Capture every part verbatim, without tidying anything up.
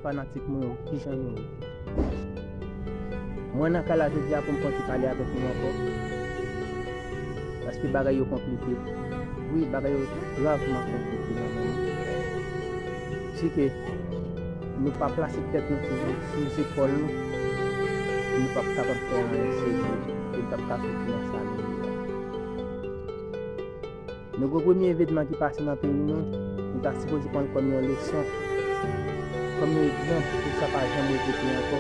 Fanatik mwen yo, kijan nou ye? Mwen nan kay la jodi a pou m pran ti pale avèk nou ankò. Paske bagay yo konplike. Wi, bagay yo gravman konplike nan men nou. Si ke nou pa plase tèt nou sou, sou zepòl nou, nou p ap kapab fè anyen serye. E nou p ap ka soti nan sa nou ye a. Nou gen premye evènman ki pase nan peyi nou, nou ta sipoze pran l kòm yon leson, kòm yon egzanp pou sa pa janm repete ankò.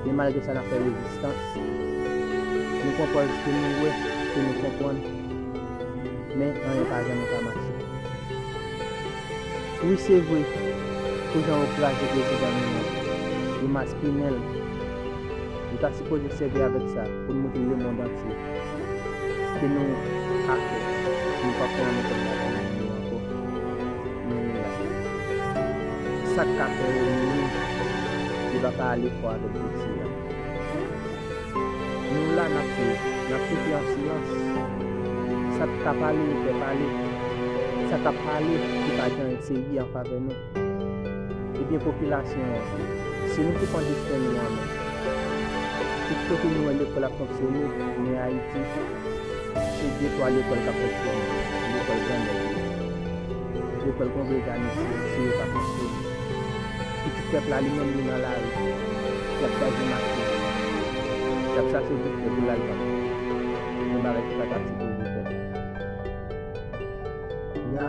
Men malgre sa, n ap fè rezistans. Nou pran pòz ke nou wè, ke nou konprann, men anyen pa janm ka mache. Wi, se vre, pou jan yo kraze prezidan nou an, yo maspinen l, nou ta sipoze sèvi avèk sa pou n montre lemonn antye ke nou ka fè, nou p ap pran nenpòt bagay nan men yo ankò. Men nou la. Sa k ka fè yo mouri, se pa pa ale fò avèk dosye a. Nou la, n ap swiv, n ap koute an silans. Sa k ka pale, yo fè pale. Sa k ap pale, ki pa gen anyen serye an favè nou. Ebyen, popilasyon an, se nou ki pran desten nou an men. Tout kote nou wè lekòl ap fonksyone, men Ayiti, se de twa lekòl k ap fonksyone, lekòl grannèg yo. Lekòl kongreganis yo, si yo pa fonksyone. Pitit pèp la, li menm, li nan lari. Y ap chaje machin. Y ap chache viktè pou l al vann. Yon bagay ki pa t ap sipoze fèt. Ya.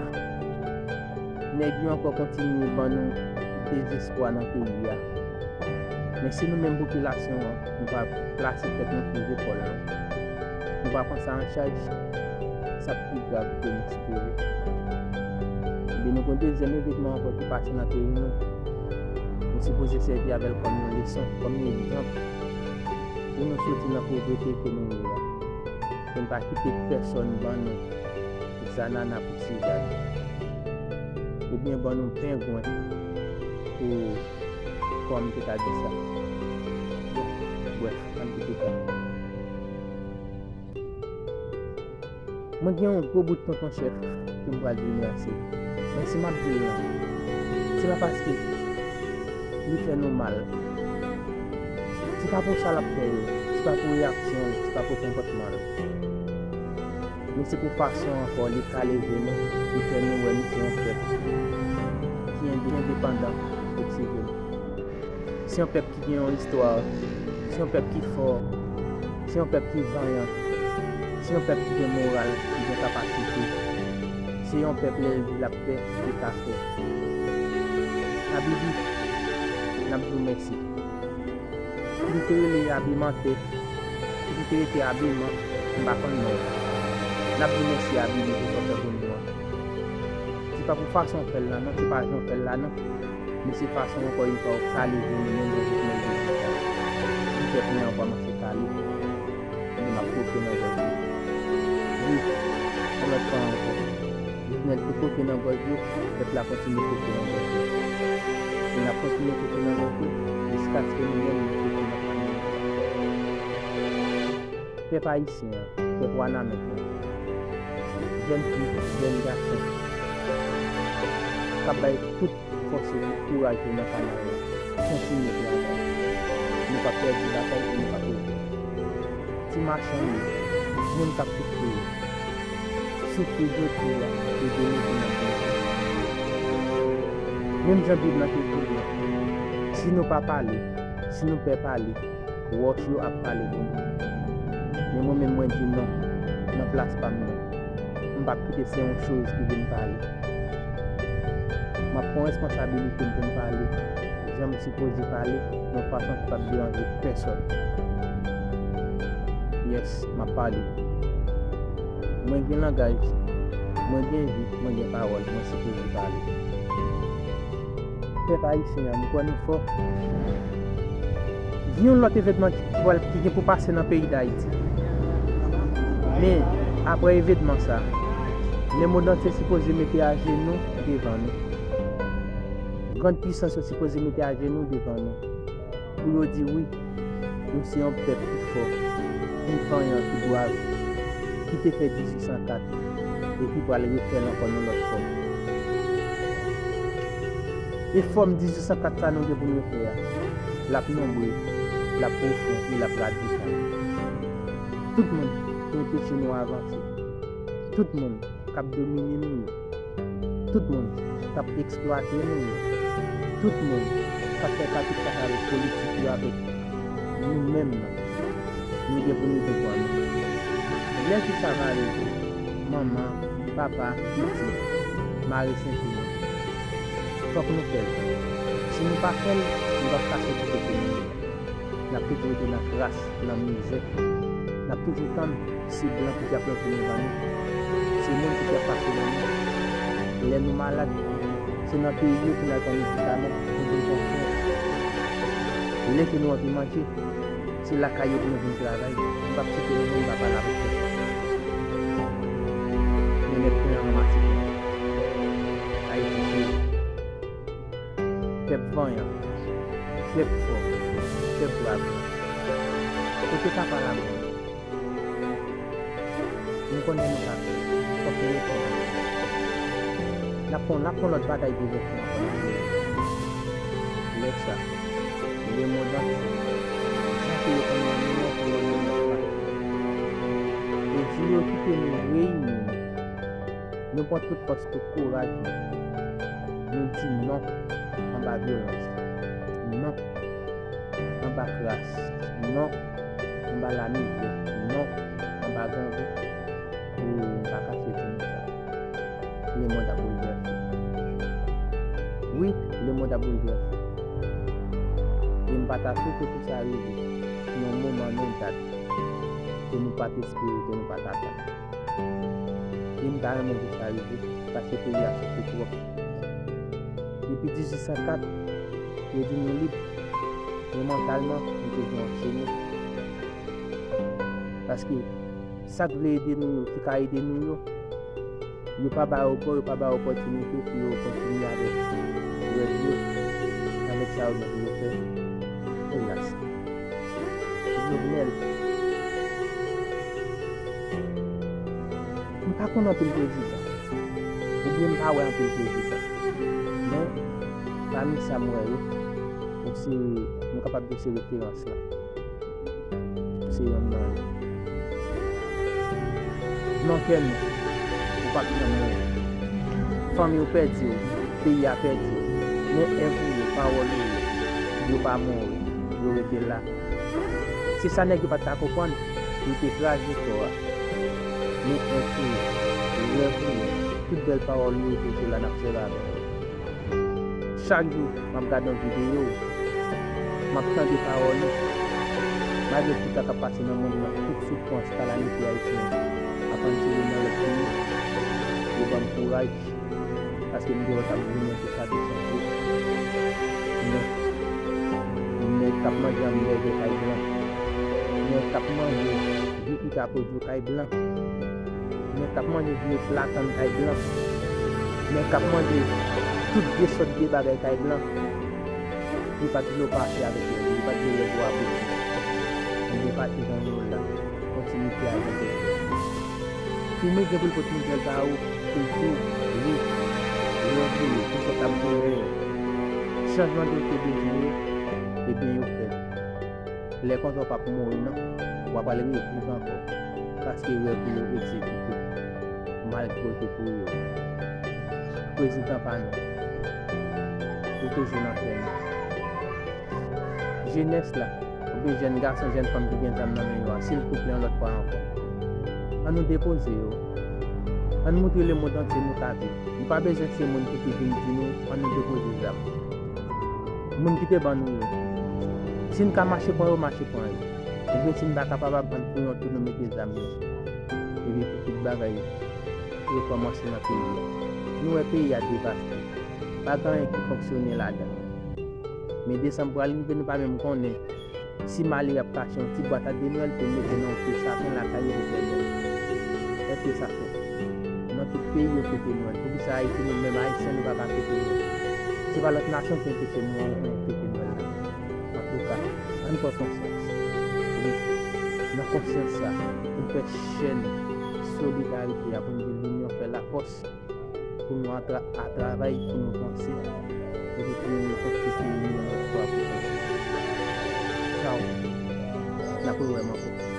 Nèg yo ankò kontinye ban nou dezespwa nan peyi a. Men si nou menm popilasyon an, nou pa plase tèt nou sou zepòl nou, nou pa pran sa an chaj, sa pi grav ke nou espere. Ebyen, nou gen dezyèm evènman ankò ki pase nan peyi nou. Nou sipoze sèvi avè l kòm yon leson, kòm yon egzanp, pou nou soti nan povrete ke nou ye a. Pou n pa kite pèsòn ban nou zanana pou sizane, oubyen ban nou pengwen pou, kòman m te ka di sa? Bon, brèf, ann kite sa. Mwen gen yon gwo bout tonton chèf ke m pral di l mèsi. Men si m ap di l lan, se pa paske li fè nou mal. Se pa pou sa l ap fè yo, se pa pou reyaksyon l, se pa pou konpòtman l. Men se pou fason ankò li ka leve nou, li fè nou wè nou se yon pèp ki ende-, endepandan, et cetera. Se yon pèp ki gen yon istwa, se yon pèp ki fò, se yon pèp ki vanyan, se yon pèp ki gen moral, ki gen kapasite. Se yon pèp lè l di l ap fè, li ka fè. Abibi, n ap di w mèsi. Li te rele Abimante, li te rete Abiman, m pa konn non. N ap di mèsi Abibi pou sa w fè pou nou an. Se pa pou fason w fè l la non, se pa jan w fè l la non. Men se fason ankò yon fwa w ka leve nou menm jan jounèl jodi a. Li fè pou mwen an kòmanse pale. Ebyen m ap koke nan gòj li. Wi, yon lòt fwa ankò. Jovenel te koke nan gòj yo, pèp la kontinye koke nan gòj yo. E n ap kontinye koke nan gòj yo, jiskaske nou menm nou koke nan fanmi nou. Pèp ayisyen an, pèp Wanament lan, jèn fi, jèn gason, k ap bay tout fòs yo, tout kouraj yo nan kanal la. Kontinye travay. Nou p ap pèdi batay e nou p ap regrèt. Ti machann yo, moun k ap soufri yo, soufri jodi a, e demen se n ap benyen. Menm jan Bib lan te di nou, si nou pa pale, si nou pè pale, wòch yo ap pale pou nou. Men mwen menm, mwen di non. Nan plas pa m nan, m p ap kite se yon choz ki vin pale. M ap pran responsabilite m pou m pale jan m sipoze pale, yon fason ki p ap deranje pèsòn. Yes, m ap pale. Mwen gen langaj, mwen gen vi, mwen gen pawòl, mwen sipoze pale. Pèp ayisyen an, m kwè nou fò. Gen yon lòt evènman ki, ki pral, ki gen pou pase nan peyi Dayiti. Men, apre evènman sa, lemond antye sipoze mete ajenou devan nou. Grann pisans yo sipoze mete ajenou devan nou. Pou yo di wi, nou se yon pèp ki fò, ki vanyan, ki brav, ki te fè dizuit san kat, e ki pral refè l ankò yon lòt fwa. Efò m dizuit san kat sa nou gen pou n refè a, l ap nonbre, l ap pwofon e l ap radikal. Tout moun ki anpeche nou avanse, tout moun k ap domine nou yo, tout moun k ap eksplwate nou yo, tout moun k ap fè kapital politik yo avèk nou menm nan, nou gen pou nou konprann. Lè jou sa va rive, manman, papa, pitit, mare senti nou. Fòk nou fè l. Si nou pa fè l, nou p ap ka soti kote nou ye. N ap toujou rete nan kras, nan mizè. N ap toujou tann se blan ki te ap plante nou ban nou. Se moun ki te ap pase ban nou. Lè nou malad, se nan peyi yo pou n al pran medikaman, pou nou pran swen. Lè ke nou anvi manje, se lakay yo pou nou vin travay. M p ap site non moun, m pa pale avèk pèsonn. Men nèg pran ranmase. Ayiti se pèp vanyan, pèp fò, pèp brav. Kote papa la mwen? M konnen nou pa fè. Fòk nou reponn. N ap pran, n ap pran lòt batay ki vèt ankò nan peyi. Lè sa, lemonn antye, jan ke yo konn nan nou an pou yo remèt la. E jou yo kite nou reyini, nou pran tout fòs, tout kouraj nou. Nou di non anba vyolans. Non anba kras. Non anba lamizè. Non anba grangou. E m pa kache di nou sa. Lemonn ap boulvèse. Wi, lemonn ap boulvèse. E m pa ta swete pou sa rive nan yon moman, nan yon dat ke nou pa t espere, ke nou pa t atann. E m ta renmen pou sa rive, paske peyi a soufri twòp. Depi dizuit san kat, yo di nou lib, men mantalman, nou toujou anchene. Paske sa k vle ede nou yo, ki ka ede nou yo, yo pa ba yo kò, yo pa ba yo opòtinite pou yo kontinye avèk rèv yo, avèk sa yo gen pou yo fè. Elas. Jovenel, m pa konn anpil prezidan, oubyen m pa wè anpil prezidan. Men, pami sa m wè yo, ou se, m kapab di w se referans lan. Se yonn nan yo. Nan kè nou, ou p ap janm mouri. Fanmi w pèdi w, peyi a pèdi w. Men èv ou yo, pawòl ou yo, yo pa mouri, yo rete la. Se sa nèg yo pa t ka konprann, yo te kraze kò a. Men èv ou yo, rèv ou yo, tout bèl pawòl ou yo, toujou la, n ap sèvi avè yo. Chak jou, m ap gade yon videyo w, m ap tande pawòl ou. Malgre tout sa k ap pase nan mond lan, tout soufrans, kalamite ayisyen ap andire nan lòt peyi, yo ban m kouraj, paske m te wè w t ap goumen pou sa te chanje. Men, nèg k ap manje anmède kay blan, nèg k ap manje vi pita pwodui kay blan, nèg k ap manje vye platann kay blan, nèg k ap manje tout vye sòt vye bagay kay blan. Li pa t vle w pase avèk yo, li pa t vle lè pou abouti. Ebyen, pati jan w ye w la, kontinite a gen pèdi. Fimye gen pou l pote nouvèl ba ou, pou l di w, wi, yo vini, pou sa t ap goumen yo. Chanjman de yo te bezwen yo, ebyen, yo fè l. Lè konsa w p ap mouri non, w ap al reviv ankò, paske rèv ou yo egzekite, malgre w te touye yo. Prezidan pa nou, ou toujou nan kè nou. Jenès la, oubyen jèn gason, jèn fanm ki gen zam nan men yo a, silvouplè, yon lòt fwa ankò, ann nou depoze yo. Ann moutre lemonn antye nou ka viv. Nou pa bezwen se moun ki te vin di nou, ann nou depoze zam. Moun ki te ban nou yo. Si n ka mache pran yo, mache pran yo. Ebyen, si n pa kapab, ann pran yon tou, nou mete zam yo. Ebyen, pou tout bagay rekòmanse nan peyi a. Nou wè peyi a devaste. Pa gen anyen ki fonksyone ladan. Men desanm pral rive, nou pa menm konnen si Mali ap kache yon ti bwat a de Nwèl pou l mete nan yon pye sapen lakay yo pou fè Nwèl. Èske sa fèt? Nan tout peyi yo fete Nwèl. Poukisa Ayiti, nou menm Ayisyen, nou pa ka fete Nwèl? Se pa lòt nasyon ki enpeche nou an fete Nwèl la. Antouka, ann pran konsyans. Wi, nan konsyans sa, pou n fè chèn solidarite a, pou n di linyon fè lafòs, pou nou atra-, a travay, pou nou vanse. Pou nou konstwi peyi nou yon lòt fwa pou chanje. Tchaw. N ap rewè m ankò.